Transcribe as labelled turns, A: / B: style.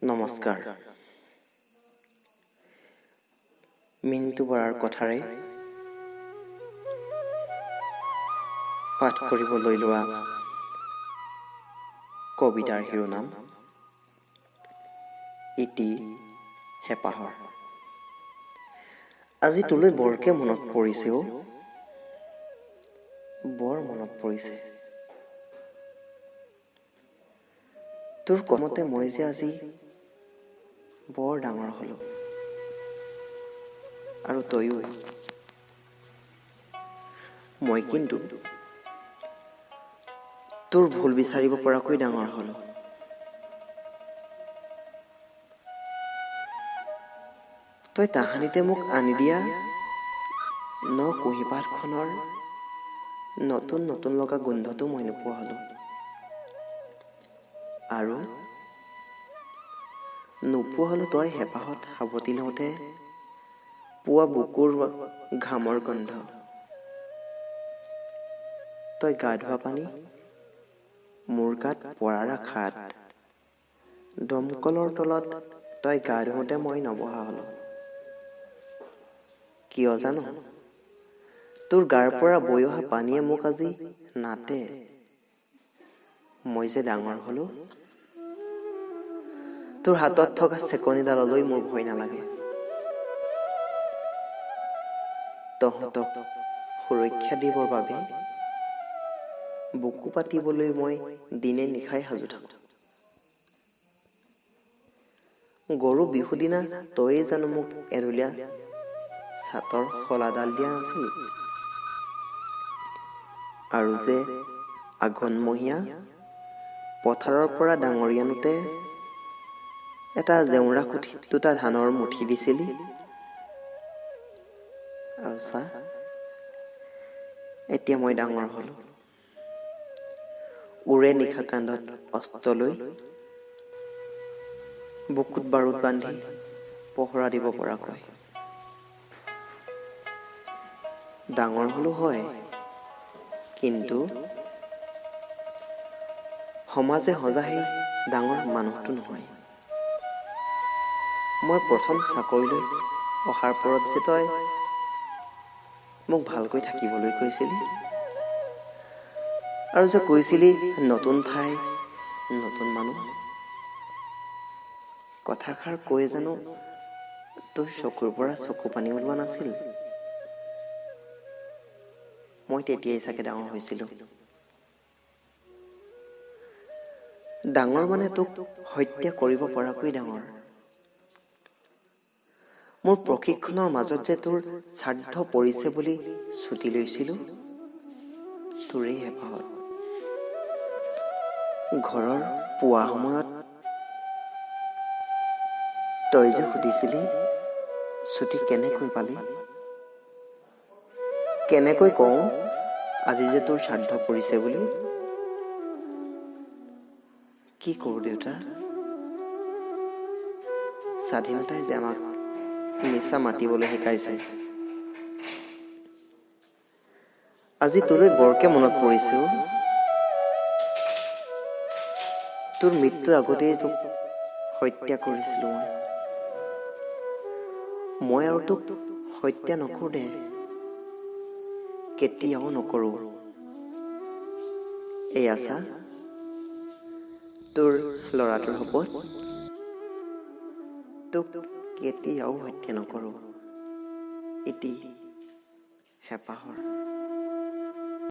A: নমস্কাৰ। মিণ্টু বৰাৰ কথাৰে পাঠ কৰিবলৈ লোৱা কবিতাৰ শিৰোনাম ইতি হেঁপাহৰ। আজি তোলৈ বৰকে মনত পৰিছে অ', বৰ মনত পৰিছে। তোৰ কমতে মই যে আজি বৰ ডাঙৰ হলো, আৰু তয়ো। মই কিন্তু তোৰ ভুল বিচাৰিব পৰাকৈ ডাঙৰ হলো। তই তাহানিতে মোক আনি দিয়া ন কুঁহিপাতখনৰ নতুন নতুন লগা গোন্ধটো মই নোপোৱা হলো, আৰু নোপোৱা হলো তই হেঁপাহত সাৱটি লওঁতে পোৱা বুকুৰ ঘামৰ গোন্ধ। তই গা ধোৱা পানী মোৰ গাত পৰাৰ আশাত দমকলৰ তলত তই গা ধোওঁতে মই নবহা হলো। কিয় জানো তোৰ গাৰ পৰা বৈ অহা পানীয়ে মোক আজি নাতে। মই যে ডাঙৰ হলো, তোৰ হাতত থকা চেকনিডাললৈ মোৰ ভয় নালাগে। তহঁতক সুৰক্ষা দিবৰ বাবে বুকু পাতিবলৈ মই দিনে নিশাই সাজু থাকো। গৰু বিহু দিনা তয়ে জানো মোক এডলীয়া ছাতৰ শলাডাল দিয়া নাছিলি? আৰু যে আঘোণমহীয়া পথাৰৰ পৰা ডাঙৰি আনোতে এটা জেওৰা খুঁটিত দুটা ধানৰ মুঠি দিছিলি। আৰু চা, এতিয়া মই ডাঙৰ হলো। ওৰে নিশা কান্ধত অস্ত্ৰ লৈ বুকুত বাৰুদ বান্ধি পহৰা দিব পৰাকৈ ডাঙৰ হলো হয়, কিন্তু সমাজে সজা সেই ডাঙৰ মানুহটো নহয়। মই প্ৰথম চাকৰিলৈ অহাৰ পৰত যে তই মোক ভালকৈ থাকিবলৈ কৈছিলি, আৰু যে কৈছিলি নতুন ঠাই নতুন মানুহ, কথাষাৰ কৈ জানো তোৰ চকুৰ পৰা চকু পানী ওলোৱা নাছিল? মই তেতিয়াই চাগে ডাঙৰ হৈছিলো। ডাঙৰ মানে তোক হত্যা কৰিব পৰাকৈ ডাঙৰ। মোৰ প্ৰশিক্ষণৰ মাজত যে তোৰ শ্ৰাদ্ধ পৰিছে বুলি ছুটি লৈছিলো, তোৰেই হেঁপাহত। ঘৰৰ পুৱা সময়ত তই যে সুধিছিলি ছুটি কেনেকৈ পালি, কেনেকৈ কওঁ আজি যে তোৰ শ্ৰাদ্ধ পৰিছে বুলি? কি কৰোঁ দেউতা, স্বাধীনতাই যে আমাক মিছা মাতিবলৈ শিকাইছে। আজি তোলৈ বৰকে মনত পৰিছে। তোৰ মৃত্যুৰ আগতেই তোক হত্যা কৰিছিলো মই। মই আৰু তোক হত্যা নকৰোঁ দে, কেতিয়াও নকৰোঁ। এয়া চা, তোৰ ল'ৰাটোৰ শপত, তোক কেতিয়াও হত্যা নকৰোঁ। ইতি হেঁপাহৰ।